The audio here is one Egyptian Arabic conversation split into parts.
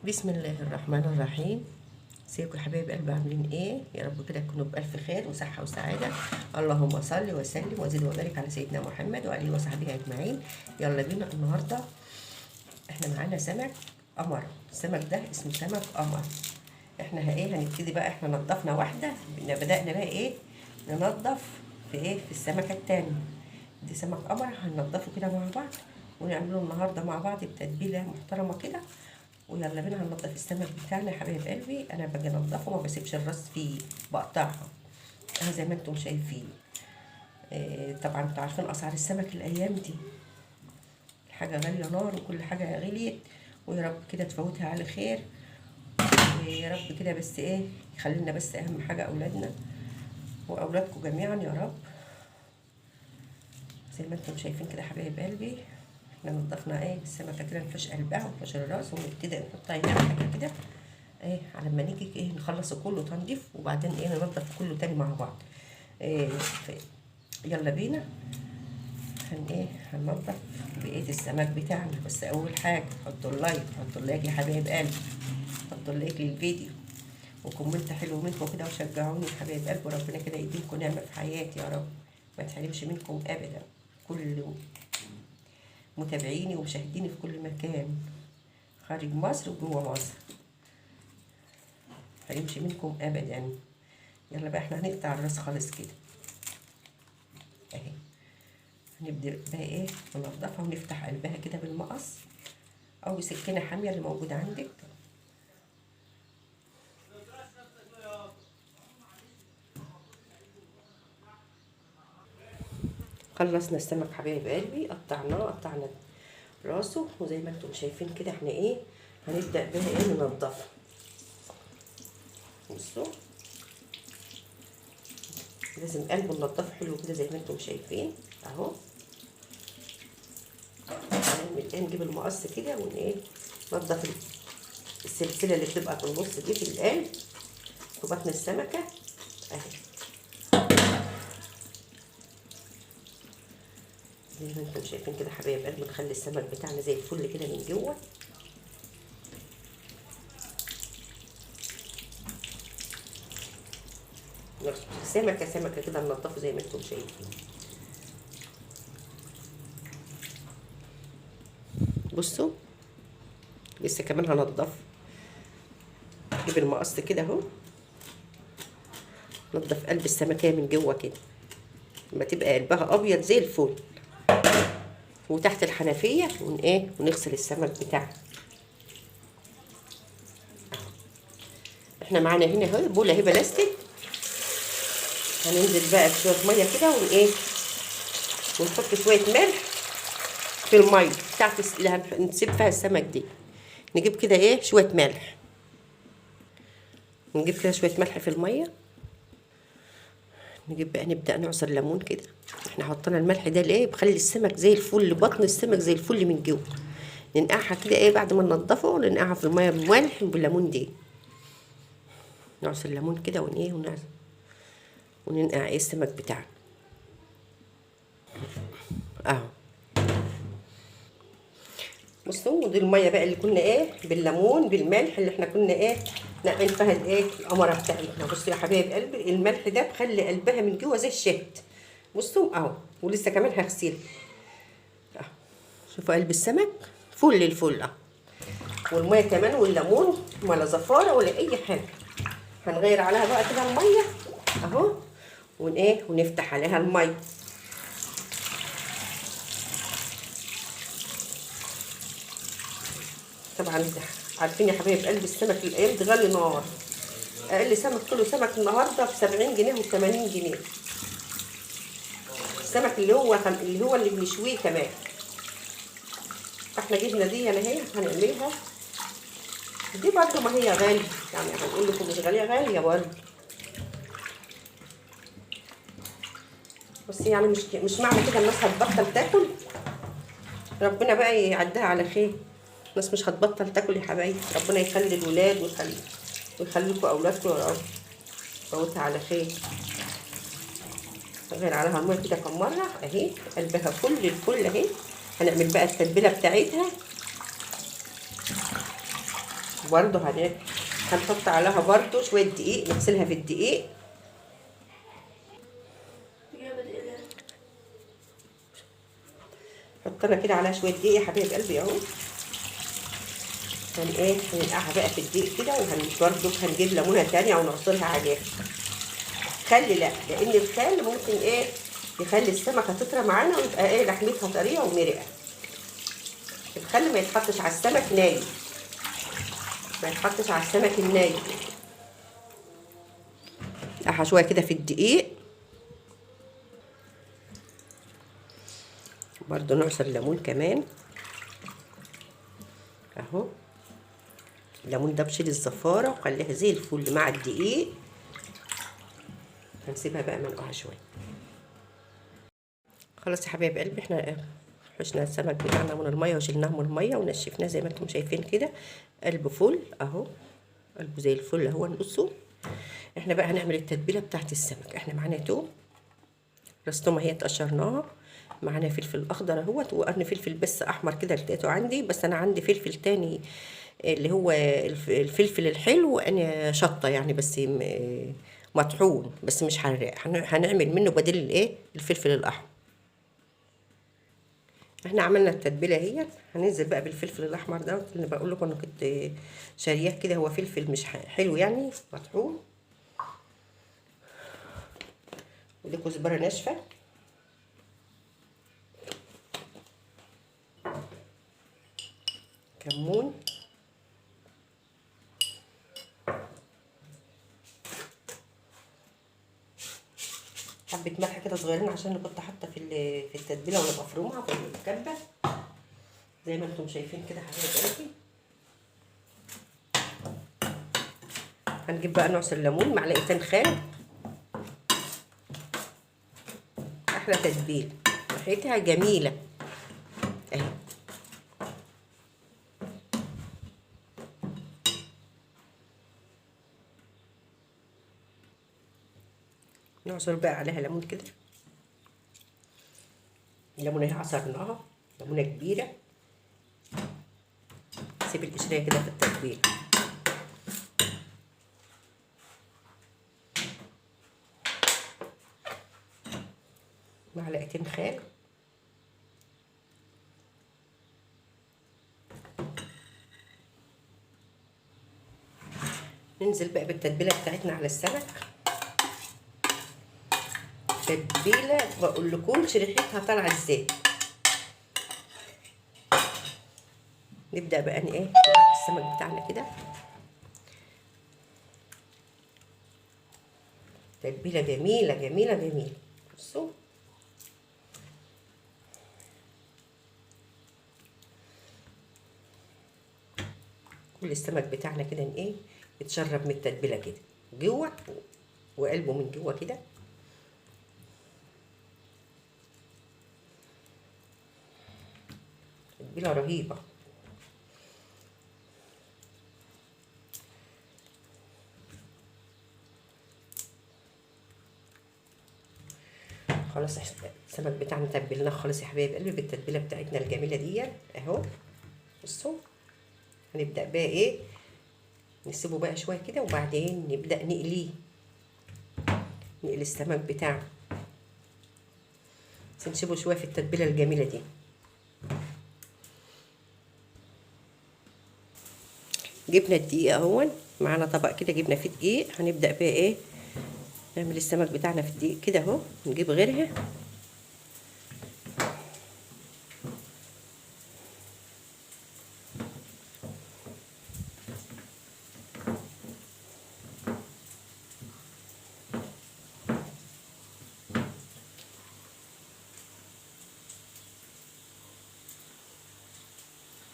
بسم الله الرحمن الرحيم. ازيكم يا حبايب قلبي، عاملين ايه؟ يا رب كده تكونوا بالف خير وصحة وسعادة. اللهم صل وسلم وزد وبارك على سيدنا محمد وآله وصحبه اجمعين. يلا بينا النهارده احنا معانا سمك قمر. السمك ده اسمه سمك قمر. احنا ايه هنبتدي بقى، احنا نضفنا واحدة، بدأنا بقى ايه ننضف في ايه في السمكة التانية دي. سمك قمر هننضفه كده مع بعض ونعمله النهارده مع بعض بتتبيله محترمه كده. ويلا بينا هننضف السمك بتاعنا يا حبايب قلبي. انا باجي انضفه ما بسيبش الراس فيه، بقطعها اهو زي ما انتم شايفين. طبعا انتوا عارفين اسعار السمك الايام دي، الحاجة غالية نار وكل حاجة غليت، ويا رب كده تفوتها على خير، ويا رب كده بس ايه يخلينا بس اهم حاجة اولادنا واولادكم جميعا يا رب. زي ما انتم شايفين كده حبايب قلبي، احنا نضفنا ايه السمكة كده، نفش قلبها ونفش الراس، ونبتدي نحطها هنا حاجة كده ايه على ما نيجي ايه نخلص كله تنظيف، وبعدين ايه ننضف كله تاني مع بعض. ايه يلا بينا هن ايه هننضف بقية السمك بتاعنا. بس اول حاجة حطوا ال like، حطوا ال like يا حبايب قلبي، حطوا ال like للفيديو و comment حلو منكم كده، وشجعوني يا حبايب قلبي، وربنا كده يديكم نعمه في حياتي يا رب، ما تحرمش منكم ابدا. كل متابعيني ومشاهديني في كل مكان خارج مصر وجوه مصر، متحرمش منكم ابدا. يلا بقى احنا هنقطع الراس خالص كده اهي، هنبدا بقى ايه ننضفها ونفتح قلبها كده بالمقص او بسكينة حامية اللي موجودة عندك. خلصنا السمك حبايب قلبي، قطعناه، قطعنا راسه، وزي ما انتم شايفين كده احنا ايه هنبدا بها ايه ننضفه. بصوا لازم قلبه ننضفه حلو كده زي ما انتم شايفين اهو. هنعمل ايه، نجيب المقص كده ون ايه ننضف السلسلة اللي بتبقى في النص دي في القلب في بطن السمكة اهي. زي ما انتم شايفين كده حبايب قلبي، نخلي السمك بتاعنا زي الفل كده من جوه. سمكة سمكة كده ننضفه زي ما انتم شايفين. بصوا لسه كمان هنضف، نجيب المقص كده اهو، نضف قلب السمكة من جوه كده لما تبقى قلبها ابيض زي الفل، وتحت الحنفية ون ايه ونغسل السمك بتاعنا. احنا معانا هنا اهو بوله اهي بلاستيك، هننزل بقى بشوية مية كده ون ايه ونحط شوية ملح في المية بتاعت اللي هنسيب فيها السمك دي. نجيب كده ايه شوية ملح، نجيب كده شوية ملح في المية. نجيب بقى نبدا نعصر ليمون كده. احنا حطينا الملح ده ليه؟ بخلي السمك زي الفل، بطن السمك زي الفل من جوه. ننقعها كده ايه بعد ما ننضفه، ننقعها في المية بملح وبالليمون دي. نعصر ليمون كده ون ايه وننقع ايه السمك بتاعنا اهو. بصوا ودي المية بقى اللي كنا ايه بالليمون بالملح اللي احنا كنا ايه نقل فيها الايه القمره بتاعتنا. بصوا يا حبايب قلبي الملح ده بخلي قلبها من جوه زي الشهد. بصوا اهو، ولسه كمان هغسله اهو. شوفوا قلب السمك فل الفل اهو، والمية كمان والليمون ولا زفاره ولا اي حاجة. هنغير عليها بقى كده المية اهو، ون ايه ونفتح عليها المية. طبعا عارفين يا حبايب قلب السمك الايام دي غالي نار، اقل سمك كله سمك النهارده ب70 جنيه و80 جنيه. السمك اللي هو اللي بنشويه كمان. فاحنا جبنا دي انا اهي هنعملها دي برده، ما هي غالية يعني، هنقول لكم مش غالية، غالية برده، بس يعني مش معنى كده الناس هتبطل تاكل. ربنا بقى يعديها على خير، الناس مش هتبطل تاكل يا حبايبي. ربنا يخلي الولاد ويخلي لكم اولادكم يا رب، فوتها على خير. غير عليها المية كده كم مرة اهي، قلبها فل الفل اهي. هنعمل بقى التتبيله بتاعتها. برضو هنحط عليها برضو شوية دقيق، نغسلها في الدقيق. حطينا كده عليها شوية دقيق يا حبايب قلبي اهو. ايه هننقعها بقى في الدقيق كده، وبرضو هنجيب ليمونه تانية ونعصرها عليها. خل لا، لان الخل ممكن ايه يخلي السمكة تطرى معانا ويبقى ايه لحمتها طرية ومرقه. الخل ما يتحطش على السمك نايم، ما يتحطش على السمك النايم. نقعها شوية كده في الدقيق. برضو نعصر ليمون كمان اهو. الليمون ده بشيل الزفاره وخليها زي الفل مع الدقيق. هنسيبها بقى منقوعه شوية. خلاص يا حبايب قلبي، احنا حشنا السمك بتاعنا من المية وشلناه من المية ونشفناه زي ما انتم شايفين كده. قلبه فل اهو، قلبه زي الفل اهو. نقصه. احنا بقى هنعمل التتبيله بتاعت السمك. احنا معانا توم، راس تومة هي اتقشرناها، معانا فلفل اخضر اهوت، وقرن فلفل بس احمر كده لقيته عندي، بس انا عندي فلفل تاني اللي هو الفلفل الحلو، انا شطه يعني بس مطحون بس مش حراق. هنعمل منه بديل الايه الفلفل الاحمر. احنا عملنا التتبيله اهي. هننزل بقى بالفلفل الاحمر ده اللي بقول لكم انا كنت شارياه كده، هو فلفل مش حلو يعني مطحون. ودي كزبره ناشفة، كمون، حبه ملح كده صغيرين عشان انا كنت حاطه في التتبيله وانا بفرمها في الكبه زي ما انتم شايفين كده حبايب قلبي. هنجيب بقى نعصر ليمون، معلقتين خل، احلى تتبيله، ريحتها جميلة اهي. نعصر بقى عليها ليمون كده. الليمونه اهي عصرناها، ليمونه كبيرة. سيب القشريه كده في التتبيله. معلقتين خل، ننزل بقى بالتتبيله بتاعتنا على السمك. تتبيله بقول لكمش ريحتها طالعه ازاي. نبدا بقى ايه السمك بتاعنا كده. تتبيله جميلة جميلة جميلة. بصوا كل السمك بتاعنا كده ايه يتشرب من التتبيله كده جوه وقلبه من جوه كده. تتبيله رهيبة. خلاص السمك بتاعنا تبلناه خالص يا حبايب قلبي بالتتبيله بتاعتنا الجميلة دي اهو. بصوا هنبدا بقى ايه، نسيبه بقى شوية كده وبعدين نبدا نقليه، نقلي السمك بتاعنا، بس نسيبه شوية في التتبيله الجميلة دي. جبنا الدقيق اهو، معانا طبق كده جبنا فيه دقيق. هنبدا بقى ايه نعمل السمك بتاعنا في الدقيق كده اهو، نجيب غيرها.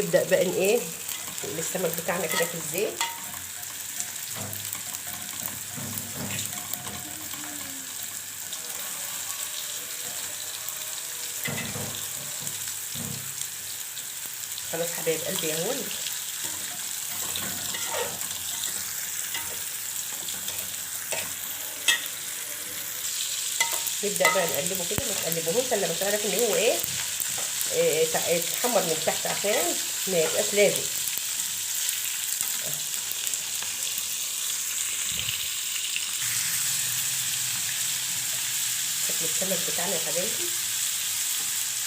نبدأ بقى ايه السمك بتاعنا كده في الزيت. خلاص حبايب قلبي اهو. نبدأ بقى نقلبه كده، ما تقلبوهوش الا لما تعرف ان هو ايه اتحمر من تحت عشان ما يبقاش لازق. شكل السمك بتاعنا يا حبايبي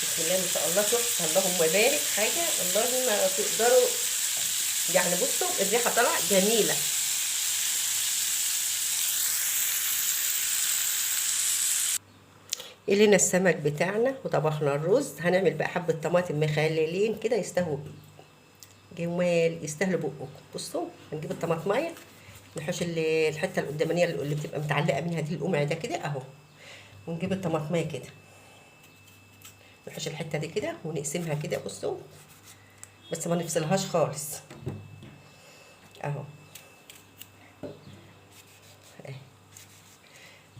بسم الله ما شاء الله تحفة، اللهم بارك، حاجة والله ما تقدروا يعني. بصوا الريحة طالعه جميلة. قلينا السمك بتاعنا وطبخنا الرز. هنعمل بقى حبه طماطم مخللين كده يستهوا جمال، يستاهلوا بقكم. بصوا هنجيب الطماطمايه، نحوش الحتة القدامانيه اللي بتبقى متعلقه منها دي، القمع ده كده اهو، ونجيب الطماطمايه كده نحوش الحتة دي كده ونقسمها كده. بصوا بس ما نفصلهاش خالص اهو.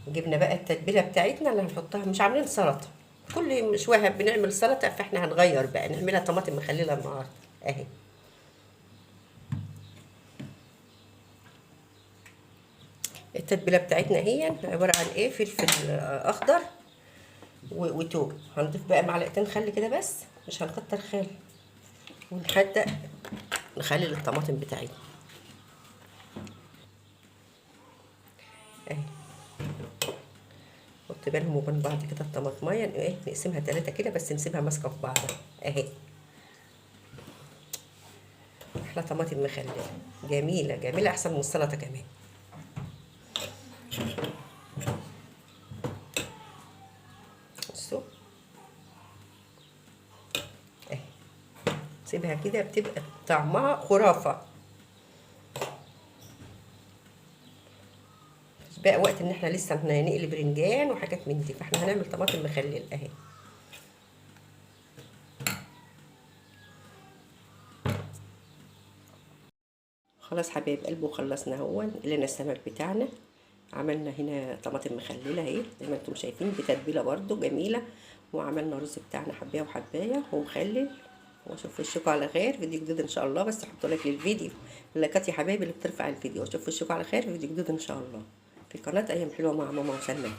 جبنا بقى التتبيله بتاعتنا اللي هنحطها، مش عاملين سلطة، كل شوية بنعمل سلطة، فاحنا هنغير بقى نعملها طماطم مخلله النهارده اهي. التتبيله بتاعتنا هي عبارة عن ايه؟ فلفل اخضر وتوم. هنضيف بقى معلقتين خل كده بس، مش هنكتر خل، ونحدق نخلل الطماطم بتاعتنا اهي. حط بالهم وبين بعض كده الطماطمايه، ايه نقسمها 3 كده بس، نسيبها ماسكه في بعضها اهي. احلى طماطم مخلله، جميلة جميلة، احسن من السلطة كمان. بصوا اهي، سيبها كده بتبقى طعمها خرافه. بقى وقت ان احنا لسه هنقلي برنجان وحاجات من دي، فاحنا هنعمل طماطم مخلل اهي. خلاص حبايب قلبي، وخلصنا اهو قلنا السمك بتاعنا، عملنا هنا طماطم مخلله اهي زي ما انتم شايفين بتتبيله برده جميلة، وعملنا رز بتاعنا حبايه وحبايه ومخلل. واشوف وشكم على خير فيديو جديد ان شاء الله. بس حطوا لايك للفيديو، اللايكات يا حبايبي اللي بترفع الفيديو. واشوف وشكم على خير فيديو جديد ان شاء الله في قناة ايام حلوة مع ماما وسلمى.